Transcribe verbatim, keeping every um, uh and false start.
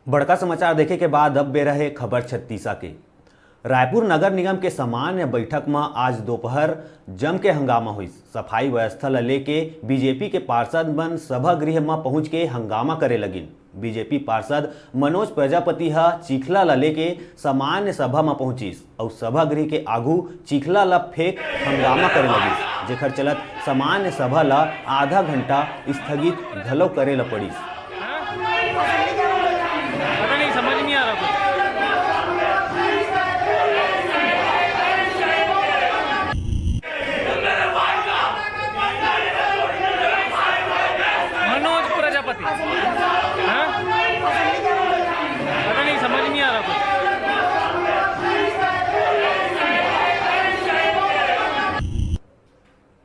बड़का समाचार देखे के बाद अब बेरा हे खबर छत्तीसा के। रायपुर नगर निगम के सामान्य बैठक म आज दोपहर जम के हंगामा होइस। सफाई व्यवस्था ल लेके बीजेपी के पार्षद मन सभागृह म पहुंच के हंगामा करे लगिन। बीजेपी पार्षद मनोज प्रजापति ह चिखला ल लेके सामान्य सभा म पहुंचिस अउ सभागृह के आगू चिखला ल फेंक हंगामा करे लगिस, जेखर चलत सामान्य सभा ल आधा घंटा स्थगित घलो करे ल पड़िस।